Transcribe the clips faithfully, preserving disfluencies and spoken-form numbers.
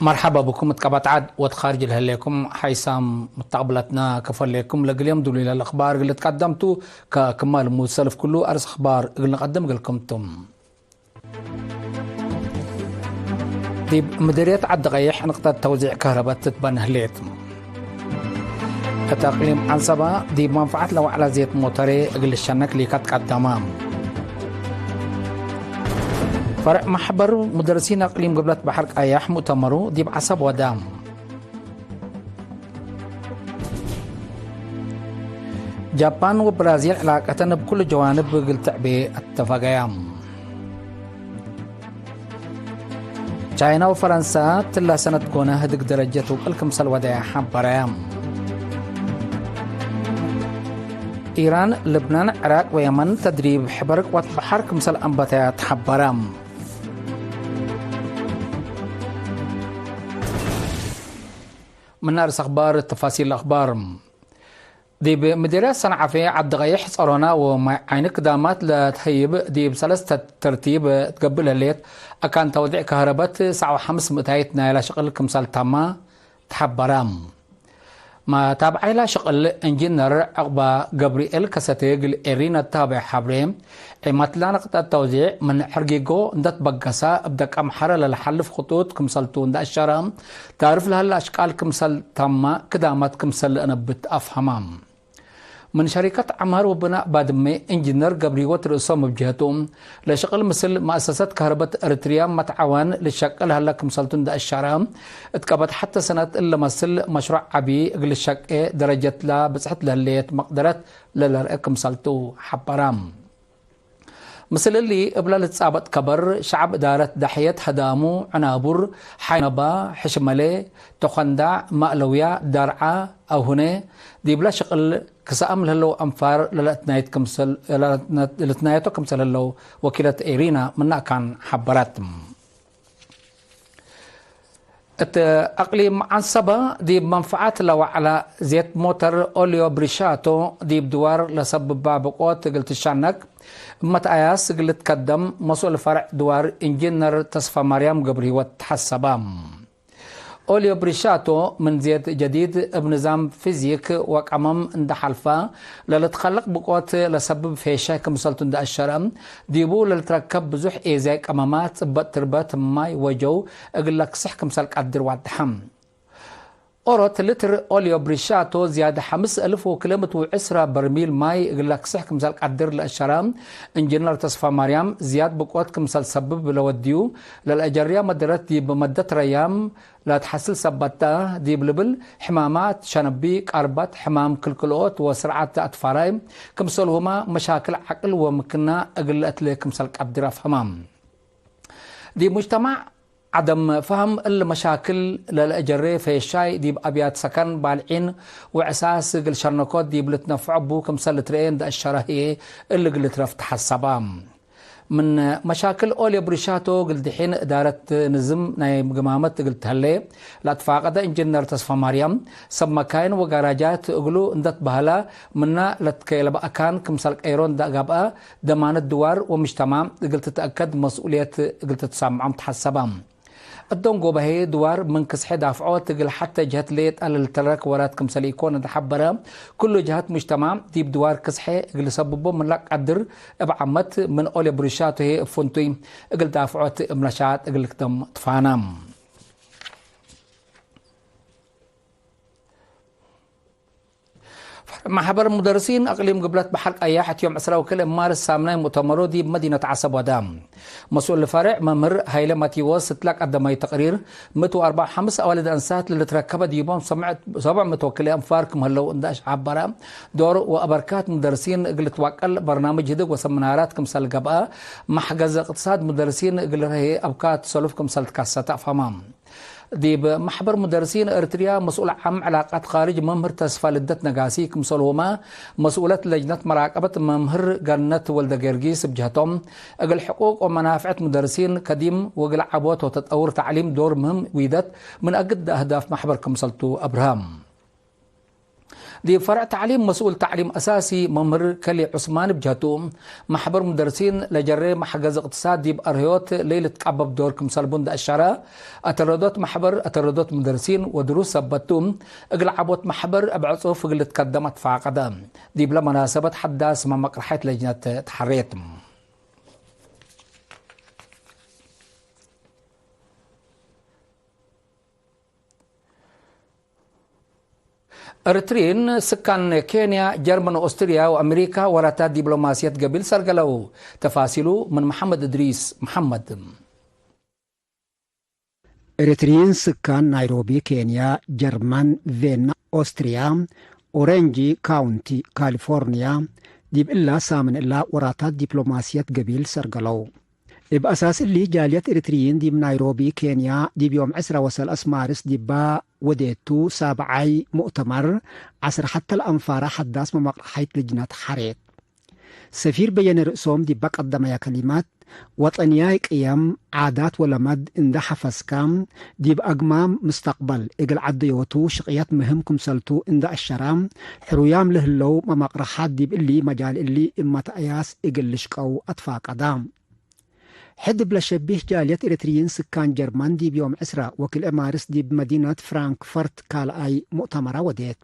መርሐባ ብኩም እት ቀበት ዐድ ወእት ካርጅ ለህሌኩም ሓይሳም ምተቅብለትና ከፎ ህሌኩም። ለእግል ዮም ዱሉይ ለልአክባር እግል ልትቀደም ቱ። ከክመ ልሙድ ሰልፍ ኩሉ አርስ አክባር እግል ንቀድም እግልኩም ቱ። ዲብ ምድርየት ዐዲ ቀይሕ ንቅጠት ተውዚዕ ከህረበት ትትበን ህሌት። እት አቅሊም ዐንሰበ ዲብ መንፈዐት ለወዕለ ዜት ሞተሬ እግል ልሸነክ ሊከት ቀደመ። ፈርዕ መሕበር ሙደርሲን አቅሊም ግብለት በሐር ቀያሕ ሙእተመሩ ዲብ ዐሰብ ወደ። ጃፓን ወብራዚል ዕላቀተን እብ ኩሉ ጀዋንብ እግል ትዕቤ አተፈገያ። ቻይና ወፈረንሳ ትላ ሰነት ጎነ ህድግ ደረጀት ውቅል ክምሰል ወደያ ሐበረ። ኢራን፣ ልብናን፣ ዕራቅ ወየመን ተድሪብ ሕበር ቅወት በሐር ክምሰል አንበተያ ተሐበረ። ምን አርስ አክባር ተፋሲል አክባር። ዲብ ምድርያት ሰንዓፌ ዐዲ ቀይሕ ጸሮና ወማይ ዓይኒ ክዳማት ለትሀይብ ዲብ ሰለስተ ተርቲብ ትገብእ ለህሌት አካን ተውዲዕ ከህረበት ሰዕ ወሐምስ ምእታይት ናይላ ሽቅል ክምሰል ታማ ተሐበረ። መታብዓይላ ሽቅል እንጂነር ዕቅባ ገብርኤል ከሰቴ እግል ኤሪና እተ ሀበየ ሐብሬ፣ ዒመትላ ንቅጠት ተውዚዕ ምን ሕርጊጎ እንደ ትበገሰ፣ እብ ደቀ አምሐረ ለለሐልፍ ክጡጥ ክምሰልቱ እንደ አሸረ፣ ታርፍ ለሀለ አሽቃል ክምሰል ታማ ክዳማት ክምሰል ለአነብት አፍሀማ። ምን ሸሪከት ዐማር ወብናእ ባድሜ እንጂነር ገብሪወት ርእሶም እብ ጀህቱ፣ ለሽቅል ምስል መአሰሰት ከህርበት ኤሪትርያ መትዓዋን ልሸቄ ለሀለ ክምሰልቱ እንደ አሸረ፣ እት ቀበት ሐተ ሰነት እለ መስል መሽሮዕ ዐቢ እግል ልሸቄ ደረጀትላ ብጽሕት ለህሌት መቅደረት ለለርአ ክምሰልቱ ሐበረ። ምስል እሊ፣ እብለ ልትጻበጥ ከበር፣ ሸዐብ እዳረት ዳሕየት፣ ሀዳሙ፣ ዕናቡር፣ ሓይነባ፣ ሕሽመሌ፣ ተኸንዳዕ፣ ማእለውያ፣ ዳርዓ፣ አውሁኔ፣ ዲብለ ሽቅል ክሰአም ለህለው አንፋር ለለአትናየት ክምሰል፣ ለለአትናየቶ ክምሰል ህለው ወኪለት ኤሪና ምነ አካን ሐበረት። እት አቅሊም ዐንሰበ ዲብ መንፈዐት ለወዐለ ዜት ሞተር ኦልዮ ብሪሻቶ ዲብ ድዋር ለሰብባ ብቆት እግል ትሻነክ እብ መትአያስ እግል ልትከደም መስኡል ፈርዕ ድዋር ኢንጂነር ተስፋማርያም ገብረሂወት ተሐሰበ። ኦልዮ ብሪሻቶ ምን ዜት ጀዲድ እብ ንዛም ፊዚክ ወቀመም እንደ ሐልፈ ለልትከለቅ ብቆት ለሰብብ ፌሻይ ክምሰልቱ እንደ አሸረ፣ ዲቡ ለልትረከብ ብዙሕ ኤዝያይ ቀመማት ጽበጥ ትርበት ማይ ወጀው እግል ለክስሕ ክምሰል ቀድር ዋድሐ። ኦሮት ልትር ኦልዮ ብሪሻቶ ዝያድ ሐምስ እልፍ ወክልኤ ምእት ወዕስራ በርሚል ማይ እግል ለክስሕ ክምሰል ቀድር ለአሸረ እንጂነር ተስፋማርያም፣ ዝያድ ብቆት ክምሰል ሰብብ ለወድዩ ለልአጀርያ መደረት ዲብ መደት ረያም ለትሐስል ሰበት ተ ዲብ ልብል፣ ሕማማት ሸነቢ፣ ቃርበት፣ ሕማም ክልክልኦት ወስርዓት አትፋራይ፣ ክምሰልሁመ መሻክል ዐቅል ወምክና እግል ለአትሌ ክምሰል ቀድር አፍሀማ። ዲብ ሙጅተማዕ ዐደም ፈሀም እሊ መሻክል ለለአጀሬ ፌሻይ ዲብ አብያት ሰከን፣ ባልዒን ወዕሳስ እግል ሸርነኮት ዲብ ልትነፈዖ እቡ ክምሰል ልትረኤ እንደ አሸረ ህዬ እሊ እግል ልትረፍ ተሐሰበ። ምን መሻክል ኦልዮ ብሪሻቶ እግል ድሒን እዳረት ንዝም ናይ ግማመት እግል ተህሌ ለአትፋቀደ እንጂነር ተስፋማርያም፣ ሰብ መካይን ወጋራጃት እግሉ እንደ ትበህለ ምነ ለትከየለበ አካን ክምሰል ቀይሮ እንደ ገብአ፣ ደማነት ድዋር ወምጅተማዕ እግል ትትአከድ መስኡልየት እግል ትትሳምዖም ተሐሰበ። እት ደንጎበ ህዬ ድዋር ምን ክስሐ ዳፍዖት እግል ሐተ ጀህት ሌጠ ለልተረክ ወራት ክምሰል ኢኮን እንደ ሐበረ፣ ኩሉ ጀሃት ሙጅተማዕ ዲብ ድዋር ክስሐ እግል ሰብቦ ምን ለቀድር እብ ዓመት ምን ኦልዮ ብሪሻቶ ህዬ እብ ፍንቱይ እግል ዳፍዖት እብ ነሻጥ እግል ልክደም ትፋነ። ፈርዕ ማሕበር ሙደርሲን አቅሊም ግብለት በሐር ቀያሕ እት ዮም ዕስራ ወክልኤ ማርስ ሳምናይ ሙእተመሩ ዲብ መዲነት ዐሰብ ወደ። መስኡል ፈርዕ መምህር ሀይለ ማቴዎስ እትለ ቀደመዩ ተቅሪር፣ ምእት ወአርበዕ ወሐምስ አዋልድ አንሳት ለልትረከበ ዲቦም ሰብዕ ምእት ወክልኤ አንፋር ክም ህለው እንደ ሐበረ፣ ዶር ወአበርካት ሙደርሲን እግል ልትዋቀል በርናምጅ ህድግ ወሰምናራት ክምሰል ገብአ፣ መሕገዝ እቅትሳድ ሙደርሲን እግል ረሄ አብካት ሰሉፍ ክምሰል ትካሰተ አፍሀመ። ዲብ መሕበር ሙደርሲን ኤርትርያ መስኡል ዓም ዕላቃት ካርጅ መምህር ተስፋ ልደት ነጋሲ ክምሰልሁመ፣ መስኡለት ለጅነት መራቀበት መምህር ገነት ወልደገርጊስ እብ ጀህቶም፣ እግል ሕቁቅ ወመናፍዐት ሙደርሲን ከዲም ወእግል ዐቦት ወተጠውር ተዕሊም ዶር ምህም ዊደት ምን አግድ አህዳፍ መሕበር ክምሰልቱ አብርሀ። ዲብ ፈርዕ ተዕሊም መስኡል ተዕሊም አሳሲ መምህር ከሊ ዑስማን እብ ጀህቱ፣ መሕበር ሙደርሲን ለጀሬ መሕገዝ እቅትሳድ ዲብ አርህዮት ለኢልትቃበብ ዶር ክምሰል ቡ እንደ አሸረ፣ አተረዶት መሕበር፣ አተረዶት ሙደርሲን ወድሩስ ሰበት ቱ፣ እግል ዐቦት መሕበር እብ ዕጹፍ እግል ልትከደም አትፋቀደ። ዲብለ መናሰበት ሐዳስ መመቅርሐይት ለጅነት ተሐሬት። ኤሪትሪን ስካን ኬንያ፣ ጀርመን፣ ኦስትርያ ወአሜሪካ ወራታት ዲፕሎማስየት ገቢል ሰርገለው። ተፋሲሉ ምን መሐመድ እድሪስ መሐመድ። ኤሪትሪን ስካን ናይሮቢ ኬንያ፣ ጀርመን ቬና ኦስትርያ፣ ኦሬንጅ ካውንቲ ካሊፎርንያ፣ ዲብ እላ ሳምን እላ ወራታት ዲፕሎማስየት ገቢል ሰርገለው። እብ አሳስ እሊ፣ ጃልየት ኤሪትርይን ዲብ ናይሮቢ ኬንያ፣ ዲብ ዮም ዕስራ ወሰለስ ማርስ ዲባ ወዴቱ ሳብዓይ ሙእተመር ዐስር ሐተ ለአንፋራ ሐዳስ መመቅርሐይት ልጅነት ሐሬት። ሰፊር በየነ ርእሶም ዲበ ቀደመየ ከሊመት፣ ወጠንያይ ቅየም፣ ዓዳት ወለመድ እንደ ሐፈዝከ፣ ዲብ አግማም ምስተቅበል እግል ዐደዮቱ ሽቅየት ምህም ክምሰልቱ እንደ አሸረ፣ ሕሩያም ለህለው መመቅርሐት ዲብ እሊ መጃል እሊ እመትአያስ እግል ልሽቀው አትፋቀደ። ሕድ እብ ለሸቢህ ጃልየት ኤሪትርይን ስካን ጀርመን ዲብ ዮም ዕስራ ወክልኤ ማርስ ዲብ መዲነት ፍራንክፈርት ካልኣይ ሙእተመራ ወዴት።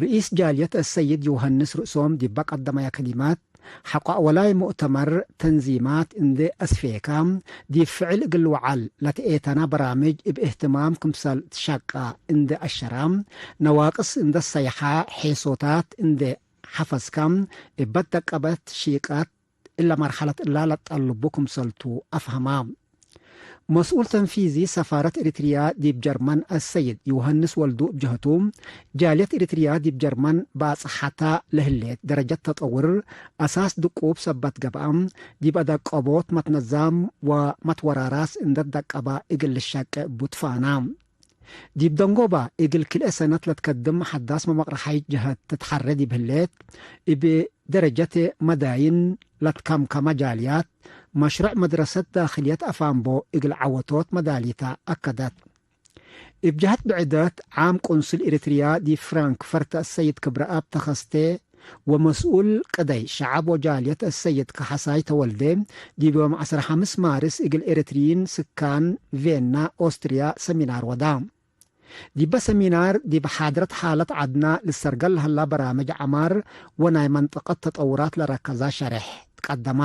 ርኢስ ጃልየት አሰይድ ዮሐንስ ርእሶም ዲበ ቀደመየ ከሊመት፣ ሐቆ አወላይ ሙእተመር ተንዚማት እንዴ አስፌከ፣ ዲብ ፍዕል እግል ልውዓል ለትኤተና በራምጅ እብ እህትማም ክምሰል ትሸቀ እንዴ አሸረ፣ ነዋቅስ እንዴ ሰይሐ ሔሶታት እንዴ ሐፈዝከ፣ እበ ደቀበት ሺቀት እለ መርሐለት እላ ለጠልቡ ክምሰልቱ አፍሀማ። መስኡል ተንፊዚ ሰፋረት ኤሪትርያ ዲብ ጀርመን አሰይድ ዮሐንስ ወልዱ እብ ጀህቱ፣ ጃልየት ኤሪትርያ ዲብ ጀርመን ባጽሓታ ለህሌት ደረጀት ተጠውር አሳስ ድቁብ ሰበት ገብአ፣ ዲብ አደቀቦት መትነዛም ወመትወራራስ እንደ ደቀበ እግል ልሸቄ እቡ ትፋና። ዲብ ደንጎባ እግል ክልኤ ሰነት ለትከድም ሐዳስ መመቅርሐይት ጀሀት ትትሐሬ ዲብ ህሌት፣ እብ ደረጀት መዳይን ለትከምከመ ጃልያት፣ መሽሩዕ መድረሰት ዳክልየት አፋንቦ እግል ዐወቶት መዳሊታ አከደት። እብ ጀሀት ብዕደት፣ ዓም ቁንስል ኤሪትርያ ዲብ ፍራንክፈርት አሰይድ ክብረአብ ተኸስቴ ወመስኡል ቅደይ ሸዐብ ወጃልየት አሰይድ ከሐሳይ ተወልዴ፣ ዲብ ዮም ዐስር ሐምስ ማርስ እግል ኤሪትርይን ስካን ቬና ኦስትርያ ሰሚናር ወዳ። ዲበ ሰሚናር፣ ዲብ ሓድረት ሓለት ዐድና ልሰርገል ለሀላ በራምጅ ዐማር ወናይ መንጠቀት ተጠውራት ለረከዛ ሸሬሕ ትቀደማ።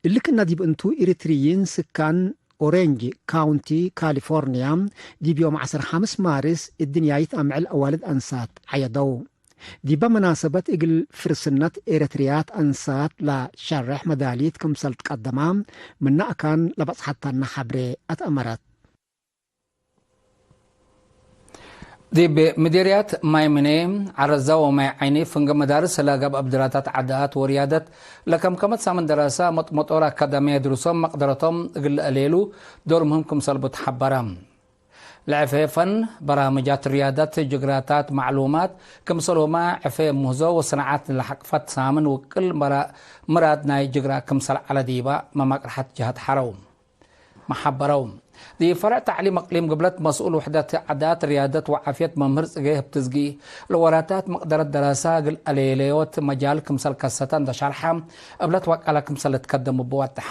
እሊ ክእነ ዲብ እንቱ፣ ኤሪትርይን ስካን ኦሬንጅ ካውንቲ ካሊፎርንያ፣ ዲብ ዮም ዐስር ሐምስ ማርስ እድንያይት አምዕል አዋልድ አንሳት ዐየደው። ዲበ መናሰበት፣ እግል ፍርስነት ኤረትርያት አንሳት ለሸሬሕ መዳሊት ክምሰል ትቀደማ፣ ምነ አካን ለበጽሐተነ ሐብሬ አትአመረት። ዲብ ምዴርያት ማይ ምኔ፣ ዐረዛ ወማይ ዓይኒ ፍንገ መዳርስ ለገብአ ብድራታት ዐዳት ወርያደት ለከምከመት ሳምን ደራሰ መጥመጦር አካዳምየ ድሩሶም መቅደረቶም እግል ለአሌሉ ዶር ምህም ክምሰል ቡ ተሐበረ። ለዐፌ ፈን በራምጃት ርያደት ጅግራታት ማዕሉማት ክምሰልሁመ ዐፌ ምህዞ ወሰናዓት ለሐቅፈት ሳምን ውቅል መራ-፣ ምራድ ናይ ጅግራ ክምሰል ዐለ ዲባ መማቅርሐት ጀሀት ሐረው። መሐበረው። ዲብ ፈርዕ ተዕሊም እቅሊም ግብለት መስኡል ውሕደት ዐዳት ርያደት ወዓፍየት መምህር ጽጌ ህብትዝጊ፣ ለወራታት መቅደረት ደራሰ እግል አሌለዮት መጃል ክምሰል ከሰተ እንደ ሸርሐ፣ እብለት ወቃለ ክምሰል ልትከደም እቡ ወደሐ።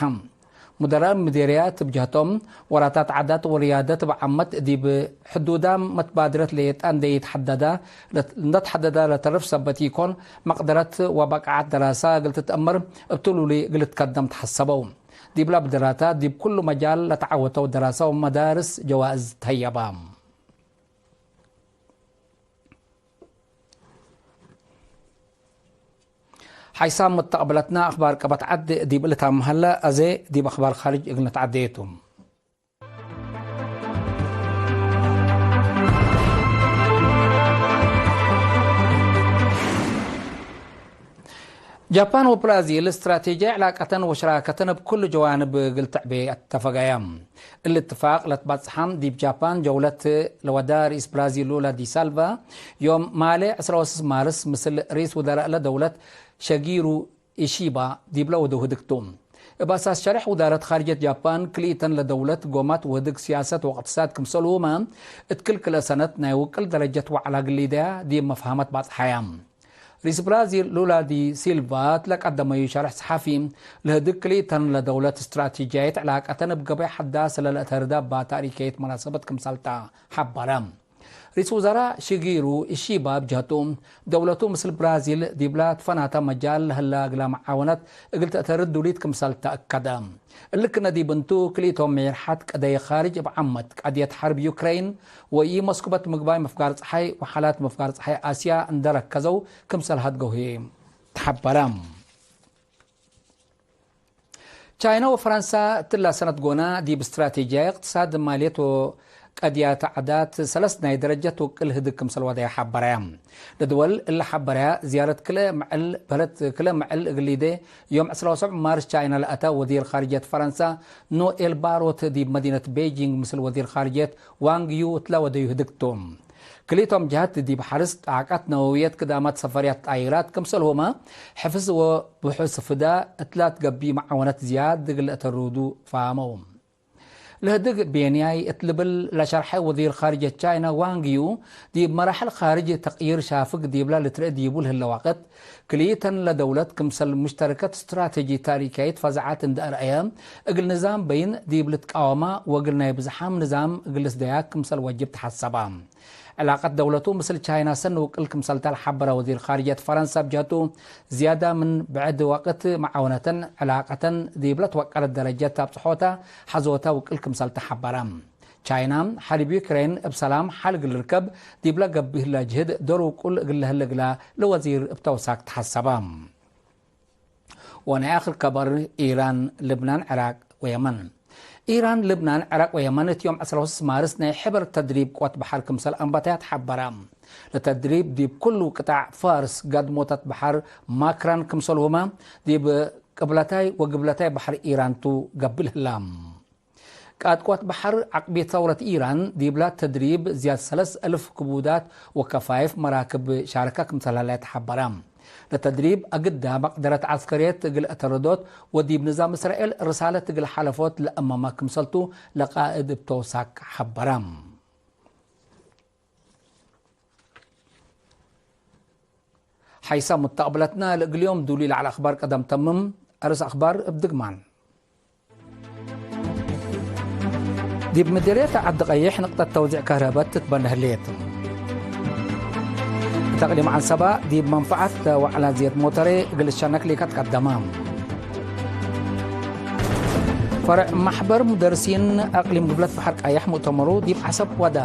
ሙደራእ ምዴርያት እብ ጀህቶም፣ ወራታት ዐዳት ወርያደት እብ ዓመት ዲብ ሕዱዳም መትባድረት ሌጠ እንዴ ኢትሐደደ፣ እንደ ተሐደደ ለተርፍ ሰበት ኢኮን፣ መቅደረት ወበቃዐት ደራሰ እግል ትትአመር እብ ትሉሊ እግል ልትከደም ተሐሰበው። ዲብለ ብድራታት ዲብ ኩሉ መጃል ለተዐወተው ደራሰ ወመዳርስ ጀዋእዝ ተሀየባ። ሓይሳም መተቅብለትና አክባር ቀበት ዐድ ዲብ ልታመ ሀለ፣ አዜ ዲብ አክባር ካርጅ እግል ነትዐዴ ቱ። ጃፓን ወብራዚል ስትራቴጂያይ ዕላቀተን ወሽራከተን እብ ኩሉ ጀዋንብ እግል ትዕቤ አተፈገያ። እሊ እትፋቅ ለትባጽሐም ዲብ ጃፓን ጀውለት ለወዳ ርኢስ ብራዚል ሉላ ዲ ሳልቫ፣ ዮም ማሌ ዕስራ ወስስ ማርስ ምስል ርኢስ ውዘራእ ለደውለት ሸጊሩ ኢሺባ ዲብለ ወደው ህድግ ቱ። እብ አሳስ ሸርሕ ውዛረት ካርጀት ጃፓን፣ ክልኢተን ለደውለት ጎማት ወህድግ ሲያሰት ወእቅትሳድ ክምሰልሁመ፣ እት ክል ክልኤ ሰነት ናይ ውቅል ደረጀት ወዐላ ግሊደያ ዲብ መፍሀመት ባጽሐያ። ርኢስ ብራዚል ሉላ ዲ ሲልቫ እት ለቀደመዩ ሸርሕ ሰሓፊ፣ ለህድግ ክልኢተን ለደውለት ስትራቴጂያይት ዕላቀተን እብ ገበይ ሐዳስ ለለአተርዳ እባ ታሪካይት መናሰበት ክምሰልታ ሐበረ። ርኢስ ውዘራእ ሽጊሩ ኢሺባ እብ ጀህቱ፣ ደውለቱ ምስል ብራዚል ዲብላ ትፈናተ መጃል ለህላ እግላ መዓወነት እግል ተአተርድ ዱሊት ክምሰል ተአከደ። እሊ ክነ ዲብ እንቱ፣ ክልኢቶም ሜርሐት ቀደይ ካርጅ እብ ዓመት፣ ቀድየት ሐርብ ዩክረይን ወኢመስኩበት ምግባይ ምፍጋር ጸሓይ ወሓላት ምፍጋር ጸሓይ አስያ እንደ ረከዘው ክምሰል ሀድገው ህዬ ተሐበረ። ቻይና ወፈረንሳ እትላ ሰነት ጎና ዲብ ስትራቴጂያይ እቅትሳድ ማልየት ወቀድያት ዓዳት ሰለስ ናይ ደረጀት ውቅል ህድግ ክምሰል ወደያ ሐበረያ። ለድወል እለ ሐበረያ ዝያረት ክለ መዕል በህለት ክለ መዕል እግል ሊዴ ዮም ዕስራ ወሰብዕ ማርስ ቻይና ለአተ ወዚር ካርጅየት ፈረንሳ ኖኤል ባሮት ዲብ መዲነት ቤጂንግ ምስል ወዚር ካርጅየት ዋንግ ዩ እትላ ወደዩ ህድግ ቱ። ክልኢቶም ጀሀት ዲብ ሐርስ ጣቀት ነወውየት ክዳማት ሰፈርያት ጣይራት ክምሰልሁመ፣ ሕፍዝ ወብሑስ ፍዳ እትላ ትገብእ መዓወነት ዝያድ እግል ለአተሩዱ ፈሀመው። ለህድግ ቤንያይ እት ልብል ለሸርሐ ወዚር ካርጅየት ቻይና ዋንግ ዩ፣ ዲብ መራሕል ካርጅ ተቅይር ሻፍግ ዲብላ ልትርኤ ዲቡ ለህለ ወቅት፣ ክልኢተን ለደውለት ክምሰል ሙሽተረከት ስትራቴጂ ታሪካይት ፈዛዐት እንደ አርአየ፣ እግል ንዛም በይን ዲብ ልትቃወማ ወእግል ናይ ብዝሓም ንዛም እግል ልስደያ ክምሰል ወጅብ ተሐሰባ። ዕላቀት ደውለቱ ምስል ቻይና ሰኒ ውቅል ክምሰልታ ለሐበረ ወዚር ካርጅየት ፈረንሳ እብ ጀህቱ፣ ዝያዳ ምን ብዕድ ወቅት መዓውነተን ዕላቀተን ዲብ ለትወቀለት ደረጀት አብጽሖታ ሐዞታ ውቅል ክምሰልታ ሐበረ። ቻይና፣ ሐርብ ዩክሬን እብ ሰላም ሐል እግል ልርከብ ዲብለ ገብእ ህላ ጅህድ ዶር ውቁል እግል ለህለ እግላ ለወዚር እብ ተውሳክ ተሐሰበ። ወናይ አክር ከበር፣ ኢራን፣ ልብናን፣ ዕራቅ ወየመን። ኢራን፣ ልብናን፣ ዕራቅ ወየመን እት ዮም ዕስራ ወሰለስ ማርስ ናይ ሕበር ተድሪብ ቅወት በሐር ክምሰል አንበተያት ሐበረ። ለተድሪብ ዲብ ኩሉ ቅጣዕ ፋርስ፣ ጋድሞታት በሐር ማክራን ክምሰልሁመ ዲብ ቅብለታይ ወግብለታይ በሐር ኢራን ቱ ገብእ ህላ። ቃድቆት በሐር ዐቅቢት ሰውረት ኢራን ዲብላ ተድሪብ ዝያድ ሰለስ እልፍ ክቡዳት ወከፋይፍ መራክብ ሻረከ ክምሰል ሀለ ተሐበረ። ለተድሪብ አግዳ መቅደረት ዐስከርየት እግል አተረዶት ወዲብ ንዛም እስራኤል ርሳለት እግል ሐለፎት ለአመመ ክምሰልቱ ለቃእድ እብ ተውሳክ ሐበረ። ሐይሰ ሙተቅብለትነ ለእግል ዮም ዱሊ ለዐለ አክባር ቀደም ተምም። አርስ አክባር እብ ድግማን። ዲብ ምድርየት ዐዲ ቀይሕ ንቅጠት ተውዚዕ ከህረበት ትትበነ ህሌት። እት አቅሊም ዐንሰበ ዲብ መንፈዐት ወዐላ ዝየድ ሞተሬ እግል ልሸነክ ሊከ ትቀደመ። ፈርዕ መሕበር ሙደርሲን አቅሊም ግብለት በሐር ቃየሕ ሙእተመሩ ዲብ ዐሰብ ወደ።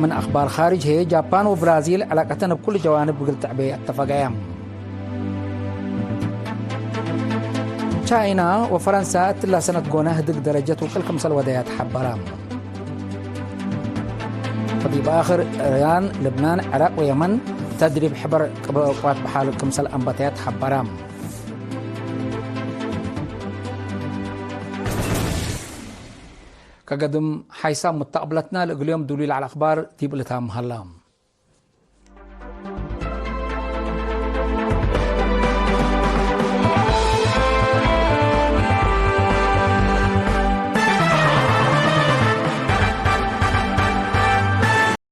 ምን አክባር ካርጅ ህዬ፣ ጃፓን ወብራዚል ዕላቀተን እብ ኩሉ ጀዋንብ እግል ትዕቤ አተፈቀየ። ቻይና ወፈረንሳ እትላ ሰነት ጎነ ህድግ ደረጀት ውቅል ክምሰል ወደያ ተሐበረ። ወዲብ አክር፣ ኢራን፣ ልብናን፣ ዕራቅ ወየመን ተድሪብ ሕበር ቅዋት በሐር ክምሰል አንበተያ ተሐበረ። ከገድም ሐይሳም ሙተቅብለትነ ለእግል ዮም ዱሉይ ለዐለ አክባር ዲብ ልታም ሀላ።